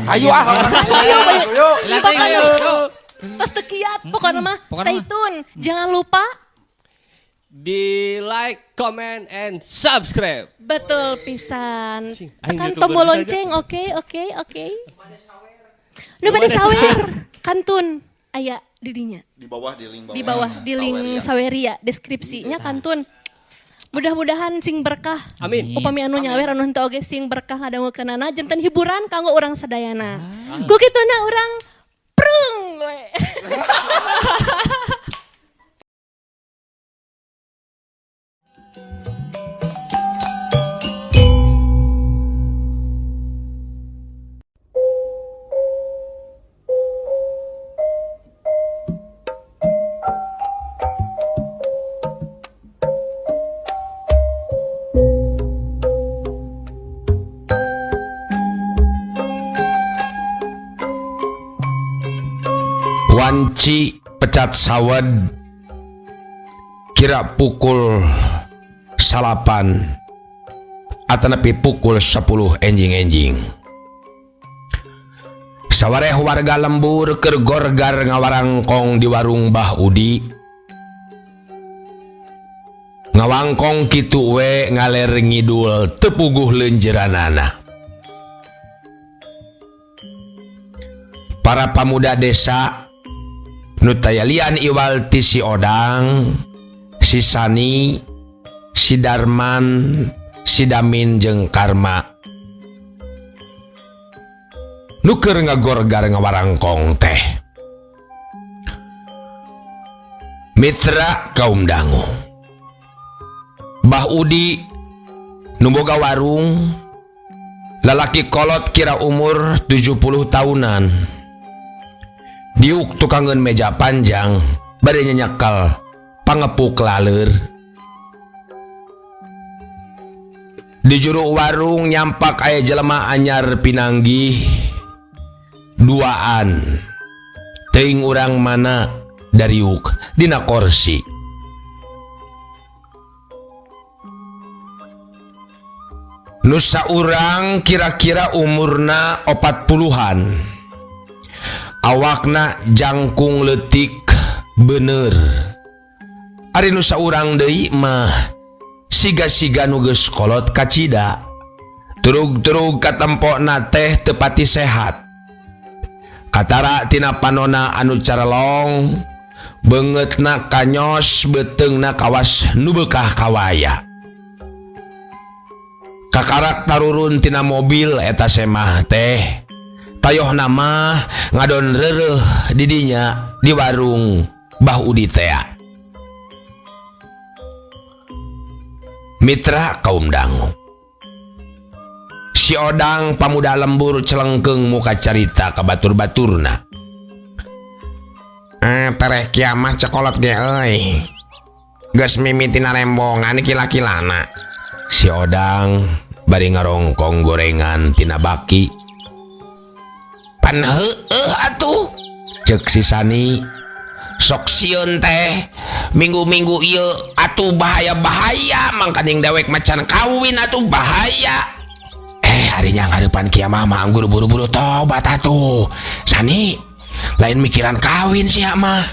Ayo ah. Ayo, ayo. Lah, Pokoknya ayo. tos teu kiat pokoknya mah Pokoknya stay mah. tune. Jangan lupa Di like, comment, and subscribe. betul pisan. Cing, aing Tekan YouTuber tombol saja. lonceng, oke oke oke. Nu bade sawer kantun aya di dinya. Di bawah di link bawah. Di bawah di link Saweria. Saweria deskripsinya kantun. Mudah-mudahan sing berkah. Amin. Upami anu nyawer anu henteu oge sing berkah ngadangukeunana janten hiburan kanggo urang sadayana. Ku kituna urang prung we. Wanci pecat sawad kira pukul 9 atanapi pukul 10 enjing-enjing. Sawareh warga lembur keur gorgar ngawarangkong di warung Bah Udi. Ngawangkong kitu we ngaler ngidul teu puguh leunjeuranana. Para pamuda desa nu tayalian iwal ti si Odang, si Sani, si Darman, si Damin jeung Karma. Nu keur ngagorgar ngawarangkong teh. Mitra kaum dangu. Bah Udi nu boga warung, lalaki kolot kira umur 70 tahunan. Diuk tukangeun meja panjang bade nyenyekal pangepuk laleur. Di juru warung nyampak aya jelema anyar pinanggih duaan. Teuing urang mana dariuk dina korsi. Nu saurang kira-kira umurna 40-an. Awakna jangkung leutik bener. Ari nu saurang deui mah siga-siga nu geus kolot kacida. Turug-turug katempona teh teu pati sehat. Katara tina panona anu carelong, beungeutna kanyos, beuteungna kawas nu beukah kawaya. Kakarak tarurun tina mobil eta semah teh. Tayohna mah ngadon reureuh di dinya di warung Bah Udi tea. Mitra kaum dangu. Si Odang pamuda lembur celengkeung muka carita ka batur-baturna. Tereh kiamah cekolot ge euy. Geus mimitina rembongan kila-kilana. Si Odang bari ngarongkong gorengan tina baki. Pan heueuh atuh, ceuk si Sani. Sok sieun teh minggu-minggu ieu atuh bahaya-bahaya mangkaning dewek macan kawin atuh bahaya. Hari nya ngarepan kiamah mah anggur buru-buru tobat atuh. Sani, lain mikiran kawin sia mah.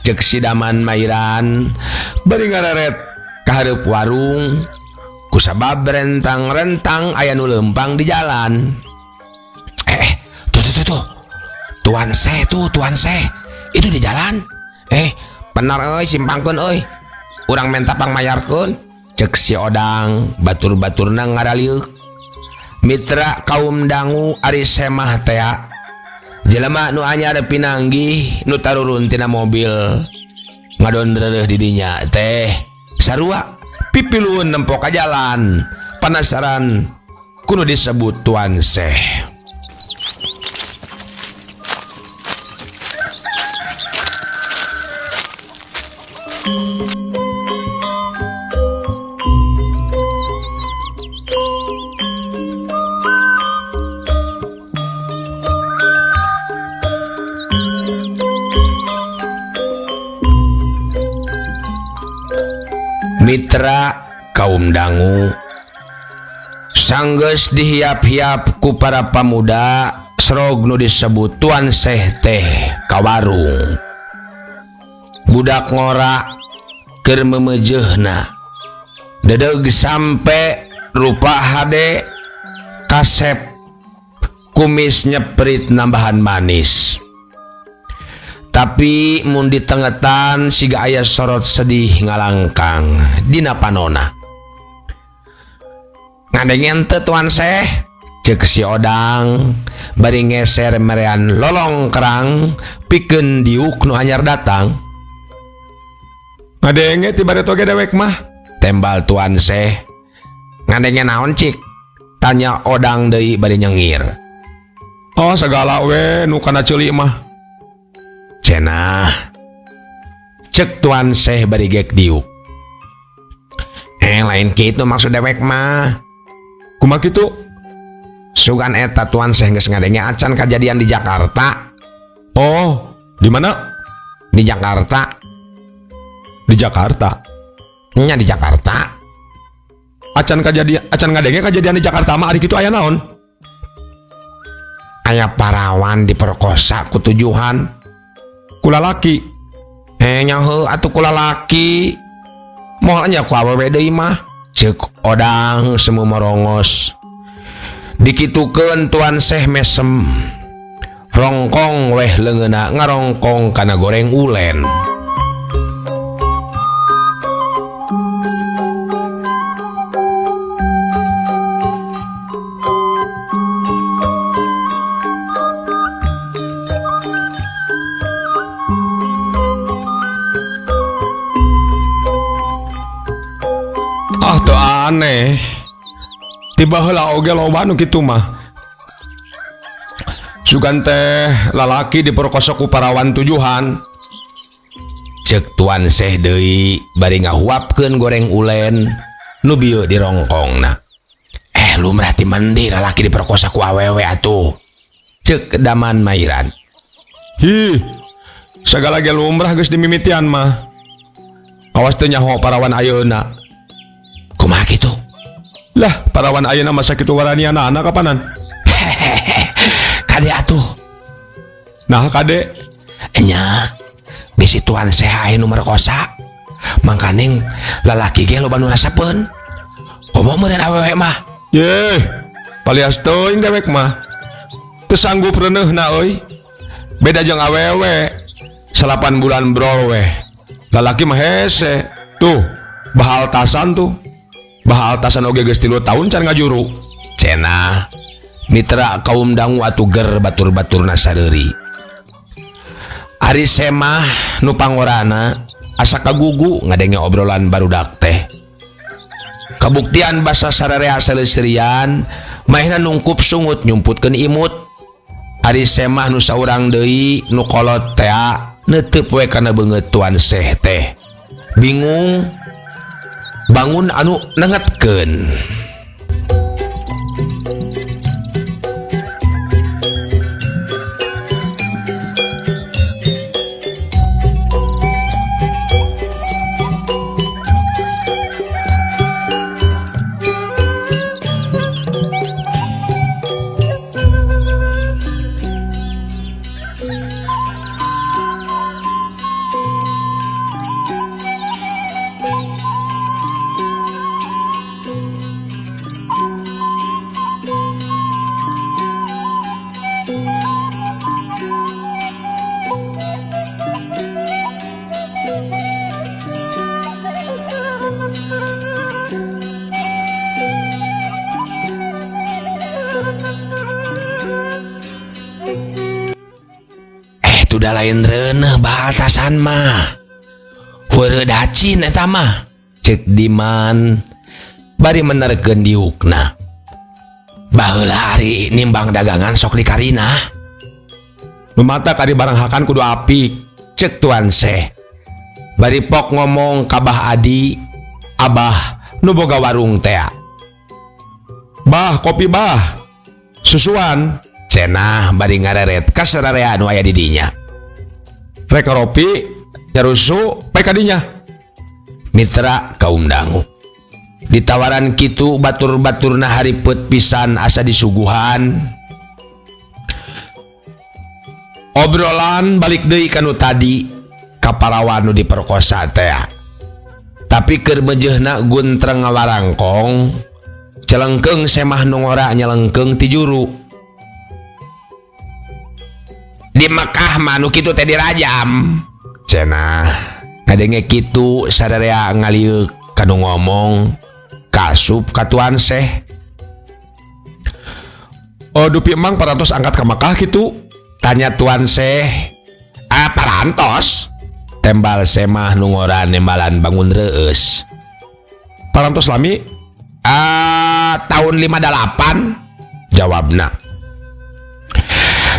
Ceuk si Daman Mairan bari ngareret ka hareup warung kusabab rentang-rentang aya nu leumpang di jalan. Tuh, tuh, tuh, tuh. Tuan Seh tuh, Tuan Seh. Itu di jalan. Benar euy, simpangkeun euy. Urang menta pangmayarkeun. Ceuk si Odang batur-baturna ngaraliuk. Mitra kaum dangu ari semah tea. Jelema nu anyar pinanggih nu tarurun tina mobil ngadon reureuh di dinya teh. Sarua pipilueun nempo ka jalan. Penasaran kudu disebut Tuan Seh. Mitra kaum dangu sanggeus dihiap-hiap ku para pamuda Srog nu disebut Tuan Seh teh ka warung. Budak ngora keur meumeujeuna. Dedeg sampe rupa hade kasep kumis nyeprit nambahan manis. Tapi mun ditengetan siga aya sorot sedih ngalangkang dina panona. Ngadenge teu Tuan Seh? Ceuk si Odang bari ngeser merean lolongkrang pikeun diuk nu anyar datang. Ngadenge ti bareto ge dewek mah, tembal Tuan Seh. Ngadenge naon cik? Tanya Odang deui bari nyengir. Oh sagala we nu kana ceuli mah. Cenah. Cek Tuan Seh bari gek diuk. Lain kitu maksud dewek mah. Kumaha kitu? Sugan eta Tuan Seh geus ngadenge acan kajadian di Jakarta. Oh, di mana? Di Jakarta. Di Jakarta. Nya di Jakarta. Acan kajadian, acan ngadenge kajadian di Jakarta mah ari kitu aya naon? Aya parawan diperkosa ku tujuhan ku lalaki. Nya heuh atuh ku lalaki. Moal nya ku awewe deui mah. Ceuk Odang semu morongos. Dikitukeun Tuan Seh mesem. Rongkong weh leungeuna ngarongkong kana goreng ulen. Ah teu aneh. Tiba heula oge loba nu kitu mah. Sugan teh lalaki diperkosa ku parawan tujuhan. Ceuk Tuan Seh deui bari ngahuapkeun goreng ulen nu bieu dirongkongna. Lumrah ti mandi lalaki diperkosa ku awewe atuh. Ceuk Daman Mairan. Hi, sagala ge lumrah geus dimimitian mah. Awas teu nyaho parawan ayeuna. Kumaha kitu? Lah, parawan ayeuna mah sakitu waraniana kapanan? Kade atuh. Nah, kade. Enya, bisi Tuan Seh aya nu merkosa. Mangkaning lalaki ge loba nu rasapeun. Komo meureun awewe mah. Yeh, palias teuing dewek mah. Teu sanggup reuneuhna euy. Beda jeung awewe. 8 bulan brol weh. Lalaki mah hese. Tuh, bahal tasan tuh. Bahal tasan oge geus 3 tahun can ngajuru. Cenah mitra kaum dangu atuh ger batur-baturna sareuri. Ari Semah nu pangorana asa kagugu ngadenge obrolan barudak teh. Kabuktian basa sararea saleuserian maehna nungkup sungut nyumputkeun imut. Ari Semah nu saurang deui nu kolot tea neuteup we kana beungeut Tuan Seh teh. Bingung bangun anu nengetkeun. Udah lain reuneuh baltasan mah. Heureud dacin eta mah. Ceuk Diman bari menerkeun diukna. Baheula ari nimbang dagangan sok di karina. Nu mata kari barang hakan kudu apik. Ceuk Tuan Seh. Bari pok ngomong ka Bah Adi, Abah nu boga warung tea. Bah, kopi bah. Susuan. Cenah bari ngareret ka sararea nu aya di dinya. Rek ropi nyarusu bae ka dinya. Mitra kaum dangu. Ditawaran kitu batur-baturna haripet pisan asa disuguhan. Obrolan balik deui ka nu tadi ka parawan nu diperkosa teh. Tapi keur meujeuhna guntreng ngawarangkong, celengkeung Semah nu ngora nyelengkeung ti juru. Di Mekah mah nu kitu teh dirajam. Cenah ngadenge kitu sararea ngalieuk ka nu ngomong kasup ka Tuan Syekh. Oh, dupi emang parantos angkat ka Mekah kitu? Tanya Tuan Syekh. Ah, parantos. Tembal Semah nu ngora nembalan bangun reueus. Parantos lami? Ah, tahun 58 jawabna.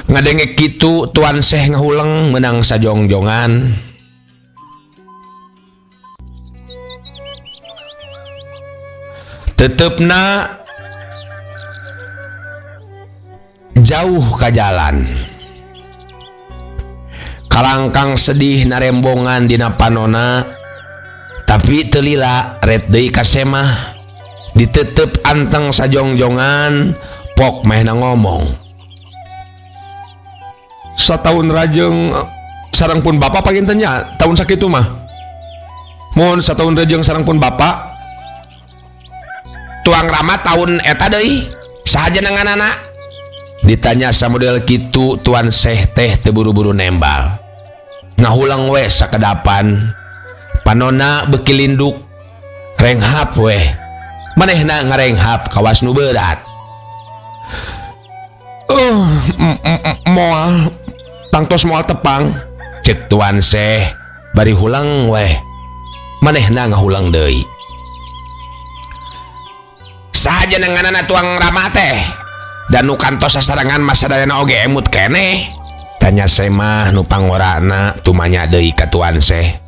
Ngadenge kitu Tuan Syekh ngahuleng menang sajongjongan. Tetepna jauh ka jalan. Kalangkang sedih narembongan dina panona, tapi teu lila ret deui ka Semah. Ditetep anteng sajongjongan, pok mehna ngomong. Sataun rajeng sareng pun bapa panginten nya, taun sakitu mah. Mun sataun rajeng sareng pun bapa. Tuang Rama tahun eta deui, saha jenenganana? Ditanya samodel kitu Tuan Syekh teh teu buru-buru nembal. Ngahulang we sakedapan. Panona beuki linduk. Renghap we. Manehna ngarenghap kawas nu berat. Moal tangtos moal tepang. Cek Tuan Syekh bari hulang we. Manehna ngahulang deui. Saha jenenganana Tuang Rama teh? Dan nu kantos sasarengan masadayana oge emut keneh. Tanya Semah nu pangorana tumanya deui ka Tuan Syekh.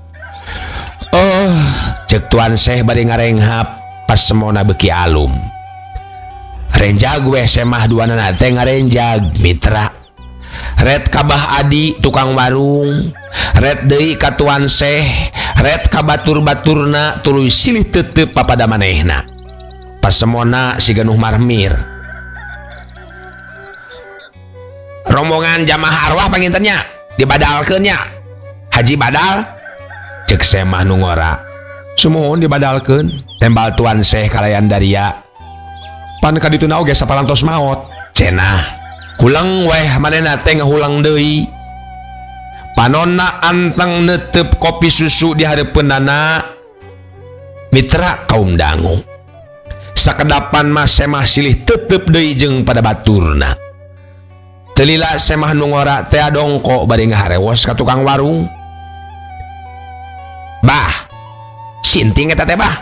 Oh, cek Tuan Syekh bari ngarenghap pas semona beuki alum. Renjag weh Semah duanana teh ngarenjag mitra. Ret ka Bah Adi tukang warung, ret deui ka Tuan Syekh, ret ka batur-baturna tuluy silih tetep papada manehna. Pas semona siga nu marmir. Rombongan jamaah arwah pangintennya dibadalkeun nya. Haji badal cek Semah nu ngora. Sumuhun dibadalkeun. Tembal Tuan Syekh kalayan daria. Pan ka dituna oge saparantos maot. Cenah huleng weh manehna teh ngahulang deui. Panonna anteng neuteup kopi susu di hareupeunana. Mitra kaum dangu. Sakedapan mah Semah silih tetep deui jeung pada baturna. Teu lila Semah nu ngora teh adongko bari ngaharewos ka tukang warung. Bah, sinting eta teh bah.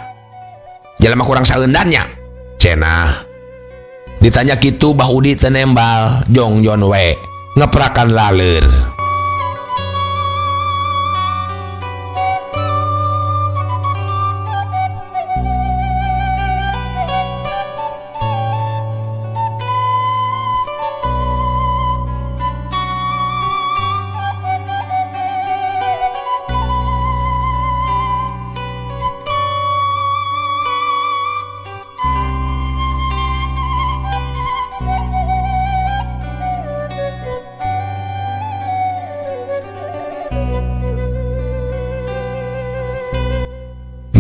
Jelema kurang saeundan nya. Cenah. Ditanya kitu Bah Udi teu nembal, jongjon we, ngeprakan laleur.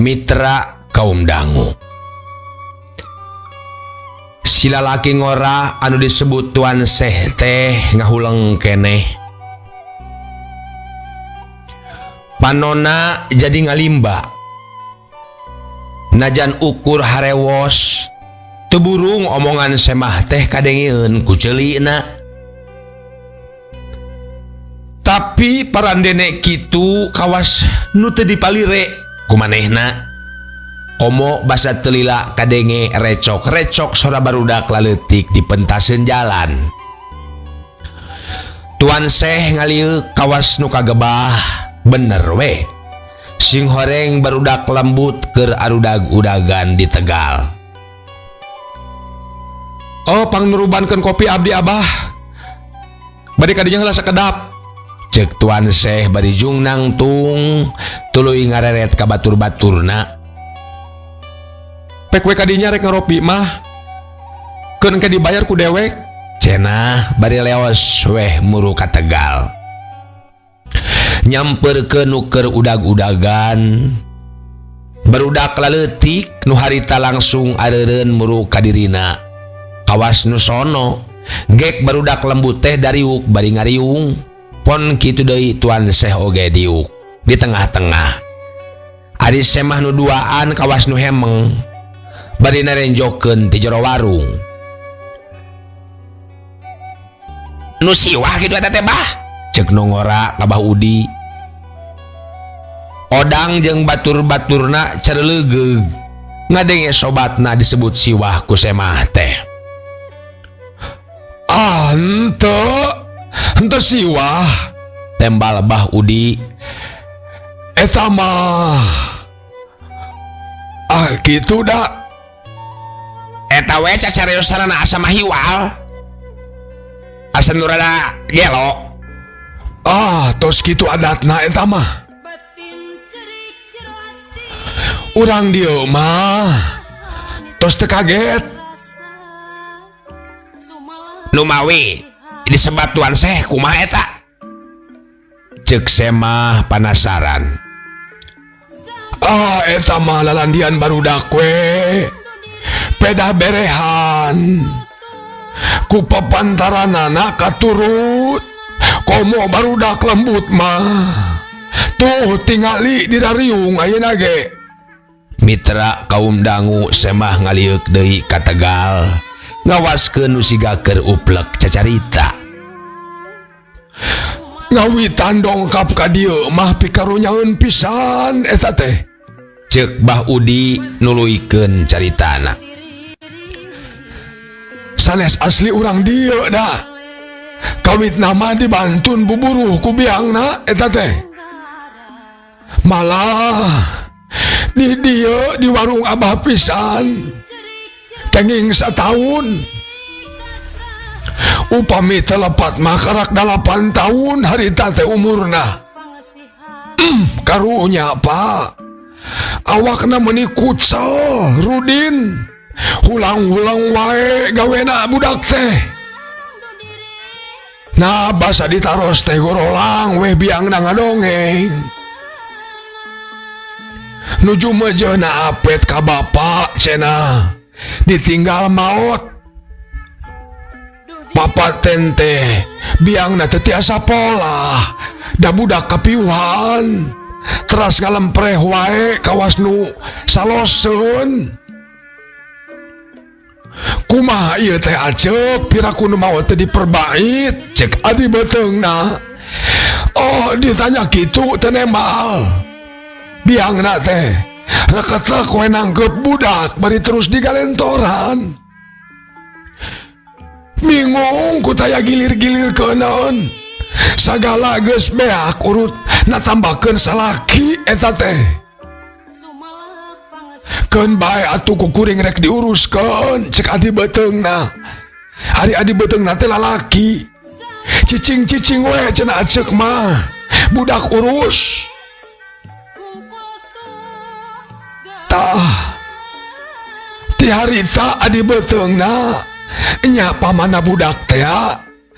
Mitra kaum dangu. Sila laki ngora anu disebut Tuan Syekh teh ngahuleng keneh. Panona jadi ngalimba. Najan ukur harewos, teu burung omongan Semah teh kadengeun ku ceulina. Tapi parandene kitu kawas nu teu dipalire ku manehna. Komo basa teu lila kadenge recok-recok sora barudak laleutik di pentaseun jalan. Tuan Syekh ngalieuk kawas nu kagebah, bener we. Sing horeng barudak lembut keur arudag-udagan di Tegal. Oh, pangnurubankeun kopi abdi abah. Bade kadinya heula sakedap. Cek Tuan Syekh bari jung nangtung tuluy ngareret ka batur-baturna. Pek we kadinya rek ngaropi mah. Keun engke dibayar ku dewek. Cenah bari leos weh muru ka Tegal. Nyamperkeun nu keur udag-udagan. Barudak laleutik nu harita langsung areureun muru ka dirina. Kawas nu sono, gek barudak lembut teh dariuk bari ngariung. Pon kitu deui Tuan Seh oge diuk di tengah-tengah. Ari Semah nu duaan kawas nu hemeng bari narenjokeun ti jero warung. Nu siwah kitu eta teh bah, ceuk nu ngora ka Bah Udi. Odang jeung batur-baturna careulegeug ngadenge sobatna disebut siwah ku Semah teh. Ah, henteu, henteu siwah, tembal Bah Udi. Eta mah ah kitu da. Eta we cacariosanana asa mahiwal. Asa nu rada gelo. Ah, tos kitu adatna eta mah. Urang dieu mah tos teu kaget. Numawi disebat Tuan Seh kumaha eta? Ceuk Semah panasaran. Ah, eta mah lalandian barudak we. Pedah berehan. Ku papantaranana katurut. Komo barudak lembut mah. Tuh tingali di rariung ayeuna ge. Mitra kaum dangu Semah ngalieuk deui ka Tegal. Ngawaskeun nu siga keur uplek cacarita. Ngawitan dongkap ka dieu mah pikarunyaeun pisan eta teh. Ceuk Bah Udi nuluykeun caritana. Sanes asli urang dieu da. Kawit nama dibantun buburuh ku biangna eta teh. Malah di dieu di warung abah pisan. Kenging sataun. Upami telepat mah karak 8 tahun harita teh umurna. Karunya Pak. Awakna meuni kucel rudin. Hulang-hulang wae gawena budak teh. Nah basa ditaros teh gorolang weh biangna ngadongeng. Nuju mejeuna apet ka bapa cenah. Ditinggal maot. Papaten teh biangna teh tiasa polah. Da budak kapiuhan. Teras ngalempreh wae kawas nu saloseun. Kumaha ieu teh aceuk piraku nu maot teh diperbait cek adi beuteungna. Oh ditanya kitu teh nembal. Biangna teh reketek we nangkep budak bari terus digalentoran. Bingung ku taya gilir-gilir keuneun. Sagala geus beak urut natambakeun salaki eta teh. Keun bae atuh ku kuring rek diuruskeun cek adi beuteungna. Ari adi beuteungna teh lalaki. Cicing-cicing we cenah aceuk mah. Budak urus. Tah ti harita adi beuteungna nya pamana budak teh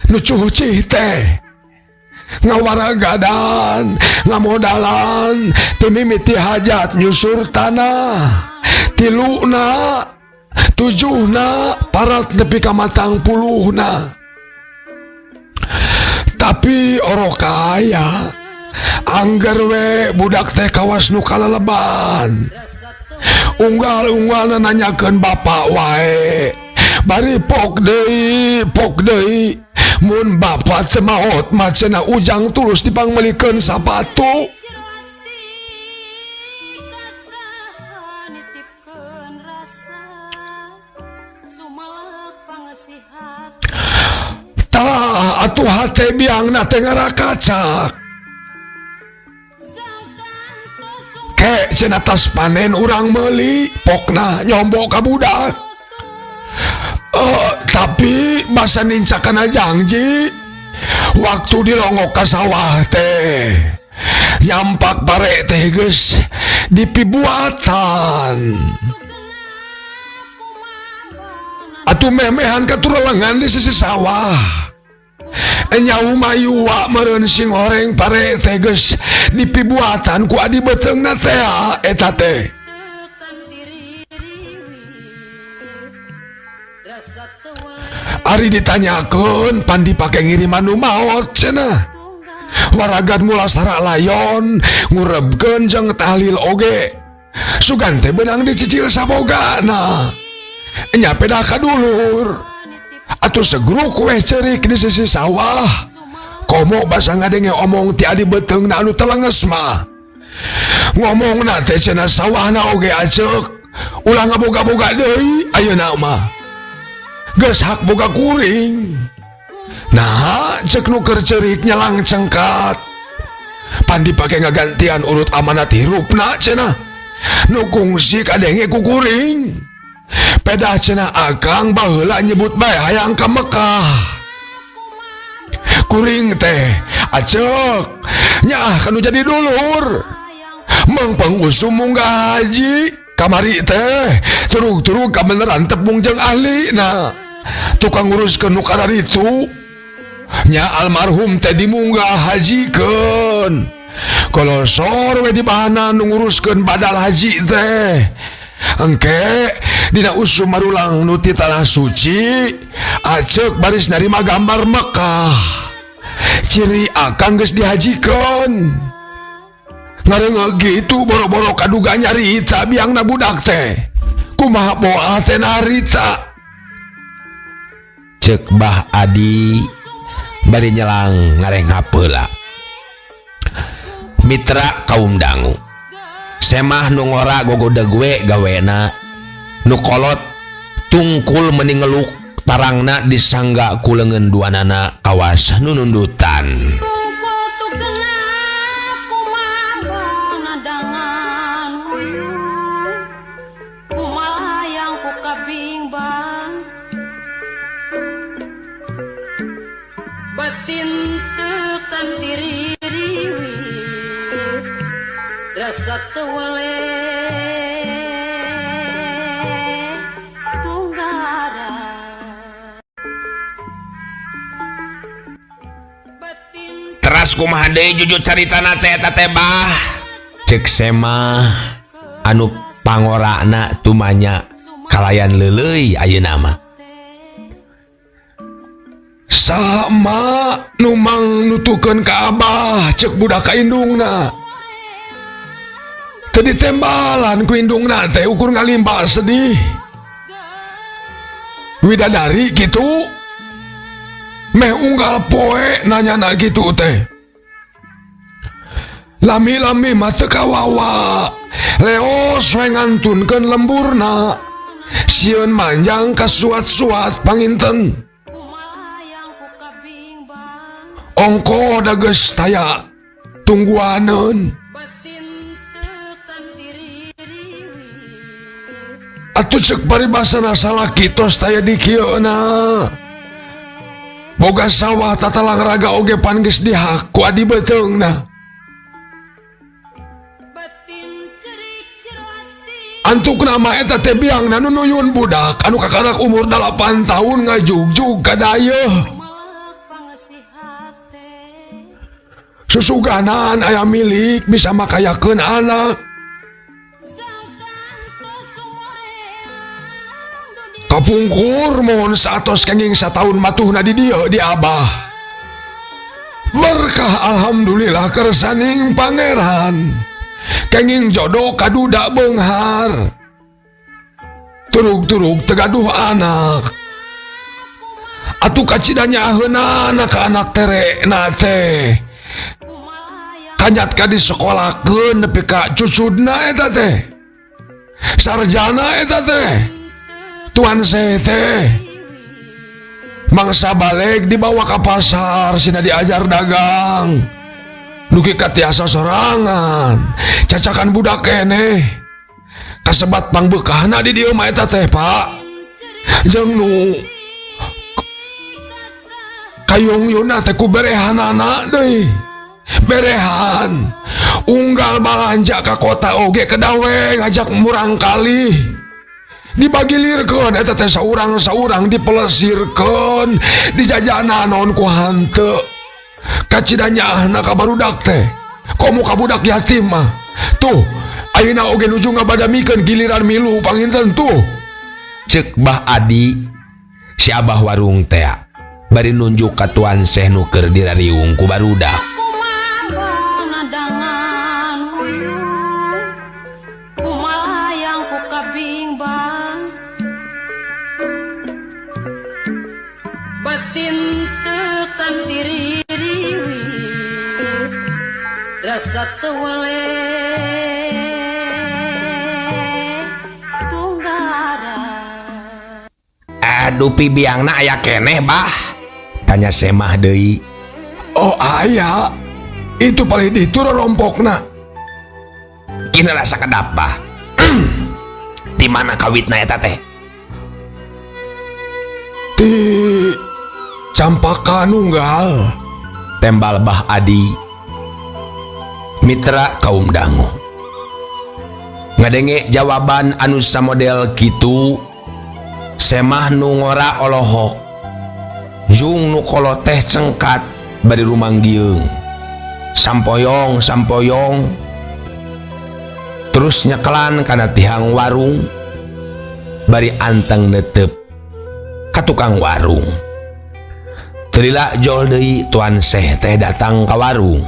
nu cucih teh. Ngawaragadan, ngamodalan, ti mimiti hajat nyusur tanah. Tiluna, tujuhna, parat nepi ka matang puluhna. Tapi orok kaya, angger we budak teh kawas nu kalaleban. Unggal-unggalna nanyakeun bapa wae. Bari pok deui, pok deui. Mun bapa teh maot mah cenah ujang tulus dipangmeulikeun sapatu. Tah atuh hate biangna teh ngarakacak. Ke cenah tas panen urang meuli pokna nyombok ka budak. Tapi basa nincakana janji waktu dilongok ka sawah teh nyampak bare teh geus dipibuatan. Atuh meh-mehan katurelengan di sisi sawah. Nyau mayua meureun sing horeng pare teh geus dipibuatan ku adi beuteungna teh eta teh. Ari ditanyakeun pan dipake ngiriman nu maot cenah. Waragan mulasara layon ngurebkeun jeung tahlil oge. Sugan teh beunang dicicil sabogana. Nya peda ka dulur. Atuh segruk weh ceurik di sisi sawah. Komo basa ngadenge omong ti adi beuteungna anu telenges mah. Ngomongna teh cenah sawahna oge aceuk. Ulah ngaboga-boga deui ayeuna mah. Geus hak boga kuring. Nah, cek nu keur ceurik nyelang cengkat. Pan dipake ngagantian urut amanat hirupna cenah. Nu kungsi kadenge ku kuring. Pedah cenah akang baheula nyebut bae hayang ka Mekah. Kuring teh aceuk nyaah kanu jadi dulur. Mengpeng usum munggah haji kamari teh turug-turug kabeneran tepung jeung ahli nah. Tukang nguruskeun nu kararitu nya almarhum teh dimunggah hajikeun. Kolosor we dibahanan nu nguruskeun badal haji teh. Engke dina usum marulang nu ti tanah suci aceuk baris narima gambar Mekah. Ciri akang geus dihajikeun. Ngareungeuk gitu boro-boro kaduga nyarita biangna budak teh. Kumaha boa teh narita. Cek Bah Adi bari nyelang ngarengap heula. Mitra kaum dangu. Semah nu ngora gogodeg we gawena. Nu kolot tungkul meni ngeluk tarangna disangga ku leungeun duanana kawas nu nundutan. Teras kumaha deui jujur caritana teh eta teh bah. Cek semah anu pangorana tumanya kalayan leuleuy ayeuna mah. Sama nu mang nutukeun ka abah cek budak ka indungna. Teu ditembalan ku indungna teh ukur ngalimba sedih. Widadari kitu. Meh unggal poe nanyana kitu teh. Lami-lami mah teu kawawa. Leos we ngantunkeun lemburna. Sieun manjang kasuat-suat panginten. Ongko da geus taya tungguaneun. Atuh ceuk paribasana salaki tos taya di kieuna. Boga sawah tatalang raga oge pan geus dihak ku adi beuteungna. Antukna mah eta teh biangna nu nuyun budak anu kakarak umur 8 tahun ngajugjug ka dayeuh. Susuganan aya milik bisa makayakeun anak. Kapungkur mohon saatos kenging sataun matuhna di dieu di abah. Berkah alhamdulillah kersaning pangeran. Kenging jodoh kaduda beunghar. Turug-turug tegaduh anak. Atuh kacida nyaaheunana ka anak terena teh. Kanyat ka disekolakeun nepi ka cucudna eta teh. Sarjana eta teh. Tuan teh mangsa balik dibawa ke pasar sina diajar dagang. Dugi ka tiasa sorangan cacakan budak keneh. Kasebat pangbekahna di dieu mah eta teh Pak. Jeung nu kayung yuna teh ku berehanana deui. Berehan unggal balanja ka kota oge kedawe ngajak murang kali. Dibagilirkeun eta teh saurang-saurang dipelesirkeun dijajanan naon ku hanteu. Kacida nyaahna ka barudak teh. Komo ka budak yatim mah. Tuh, ayeuna oge nuju ngabadamikeun giliran milu panginten tuh. Ceuk Bah Adi si abah warung teh bari nunjuk ka Tuan Syekh nu keur dirariung ku barudak. Aduh pibiangna aya keneh bah? Tanya Semah deui. Oh aya, itu paling ditu rompokna. Kina lah sakedap bah. Di mana kawitna eta teh? Di Campaka Nunggal. Tembal Bah Adi. Mitra kaum dangu. Ngadenge jawaban anu samodel kitu, Semah nu ngora olohok. Jung nu kolot teh cengkat bari rumanggieung. Sampoyong sampoyong. Terus nyekelan kana tihang warung bari anteng netep ka tukang warung. Teu jol deui Tuan Syekh teh datang ka warung.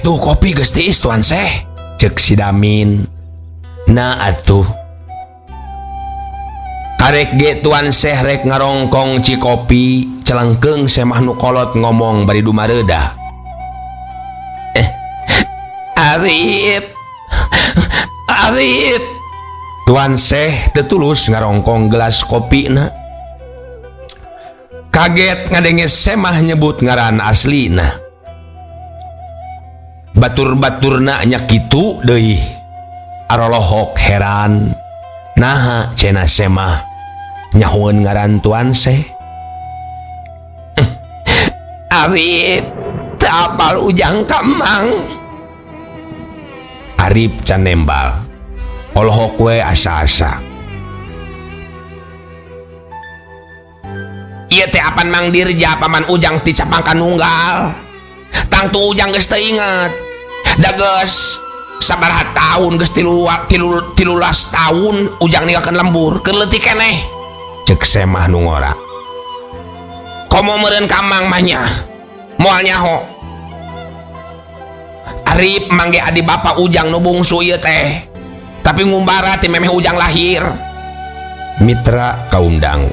Tuh kopi geus tiis Tuan Syekh, ceuk si Damin. Nah atuh. Karek ge Tuan Syekh rek ngarongkong cikopi, celengkeung Semah nu kolot ngomong bari dumareudah. Arif, Arif. Tuan Syekh teu tulus ngarongkong gelas kopina. Kaget ngadenge Semah nyebut ngaran aslina. Batur-baturna nya kitu deui. Arolohok heran. Naha cenah Semah nyahoeun ngaran Tuan Syekh. Arif teu apal Ujang ka Mang. Arif can nembal. Olohok we asa-asa. Ieu teh apan Mang Dirja paman Ujang ti Campaka Nunggal. Tangtu Ujang geus teu inget. Da geus sabaraha tahun geus 13 tahun Ujang ninggalkeun lembur keur leutik keneh. Ceuk Semah nu ngora. Komo meureun ka Mang mah nya. Moal nyaho. Arif mangge adi bapa Ujang nu bungsu ieu teh. Tapi ngumbara ti memeh Ujang lahir. Mitra kaum dangu.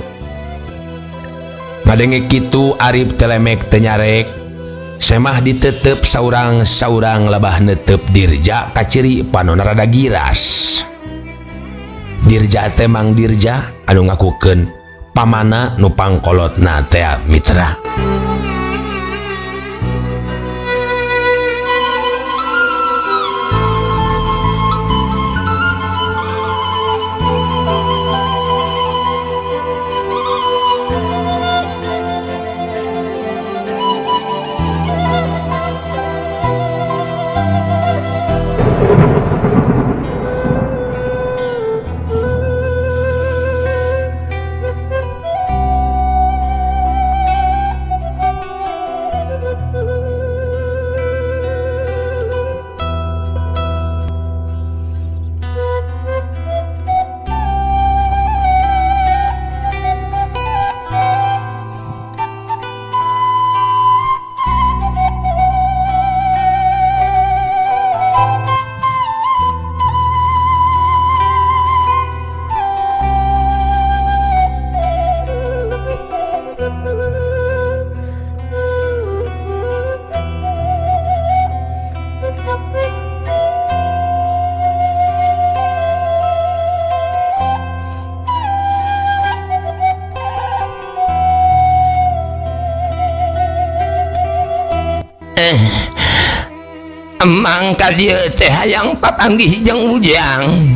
Ngadenge kitu Arif telemek teu nyarek. Semah ditetep saurang-saurang lebah netep Dirja kaciri panona rada giras. Dirja teh Mang Dirja anu ngakukeun pamana nu pangkolotna teh mitra. Emang ka dieu teh hayang papanggih jeung Ujang.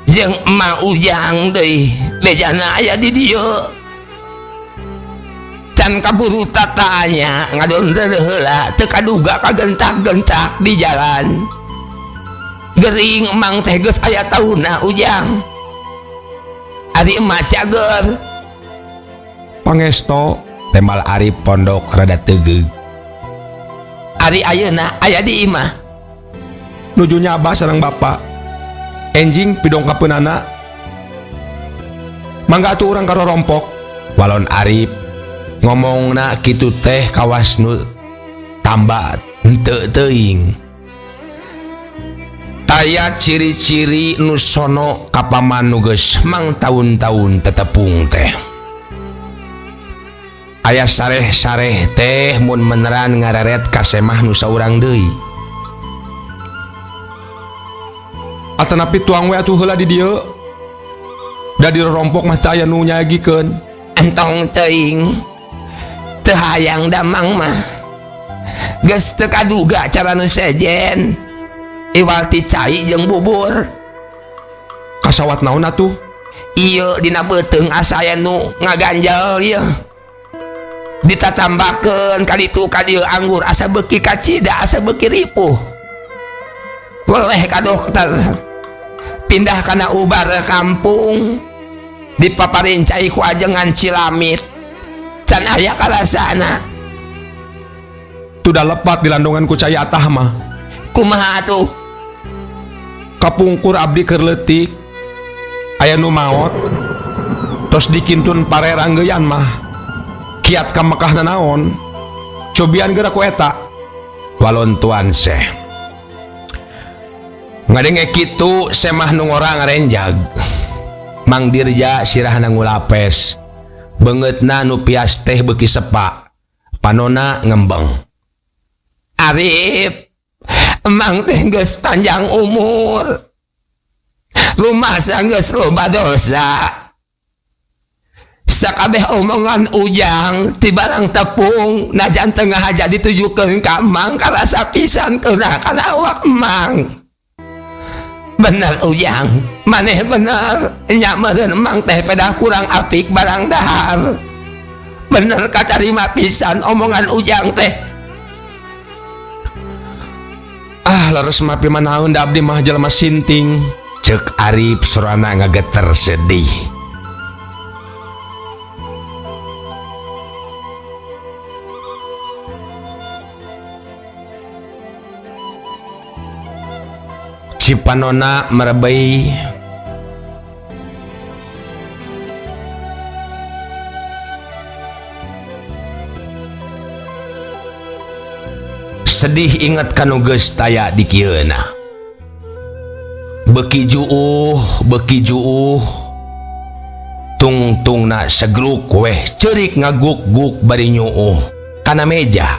Jeung emak Ujang deui bejana aya di dieu. Can kaburu tatanya ngadon heula teu kaduga kagentak-gentak di jalan. Gering emang teh geus aya taunna, Ujang. Ari emak cager? Pangesto, tembal Arif pondok rada tegeug. Ari ayeuna aya di imah? Nuju nyaba sareng bapak. Enjing pidongkapeunana. Mangga atuh urang ka rorompok. Walon Arif ngomongna kitu teh kawas nu tambah henteu teuing. Taya ciri-ciri nu sono ka paman nu geus mangtaun-taun tetepung teh. Aya sareh-sareh teh mun meneran ngareret ka semah nu saurang deui. Atanapi tuang we atuh heula di dieu. Da di rorompok mah teu aya nu nyagikeun. Entong teuing. Teu hayang damang mah. Geus teu kaduga cara nu sejen. Iwal ti cai jeung bubur. Kasawat naon atuh? Ieu dina beuteung asa aya nu ngaganjel ieu. Ditatambakeun kaditu ka dieu anggur asa beuki kacida, asa beuki ripuh. Weleh ka dokter. Pindah kana ubar kampung. Dipaparin cai ku ajengan Cilamit. Can aya karasana. Tudah lepat di landongan ku cai atah mah. Kumaha atuh? Kapungkur abdi keur leutik. Aya nu maot. Tos dikintun pare ranggeuyan mah. Kiat ka Mekah nanaon. Cobian geura ku eta. Walon tuan seh. Ngadenge kitu semah nu ngora ngarenjag. Mang Dirja sirahna ngulapes. Beungeutna nu pias teh beuki sepa. Panona ngembeng. Arif, emang teh geus panjang umur. Rumasa geus loba dosa. Sakabeh omongan Ujang ti barang tepung najan tengah aja ditujukeun ka emang karasa pisan keuna kana awak emang. Bener Ujang, maneh bener nya meureun emang teh pedah kurang apik barang dahar. Bener katarima pisan omongan Ujang teh. Ah, leres mah pimanaeun da abdi mah jelema sinting. Ceuk Arif sorana ngageter sedih. Cipanona merebei sedih inget kanu geus taya di kieuna. Beki juuh, beki juuh. Tungtungna segluk weh ceurik ngaguk-guk bari nyuuh kana meja.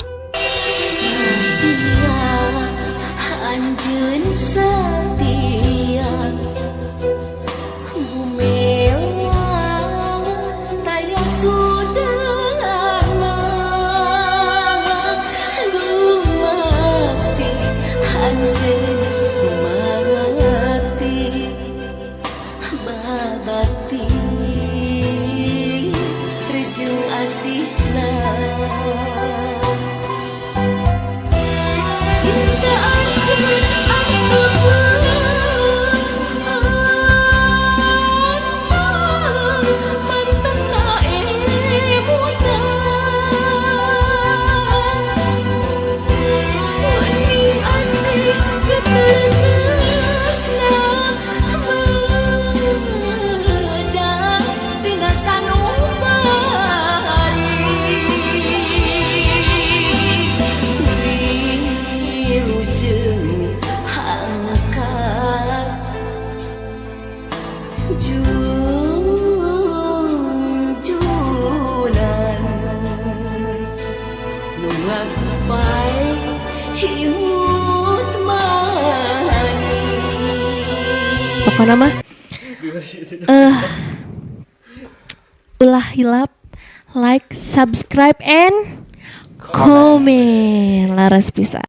Pokoknya mah ulah hilap like, subscribe, and comment. Laras pisan.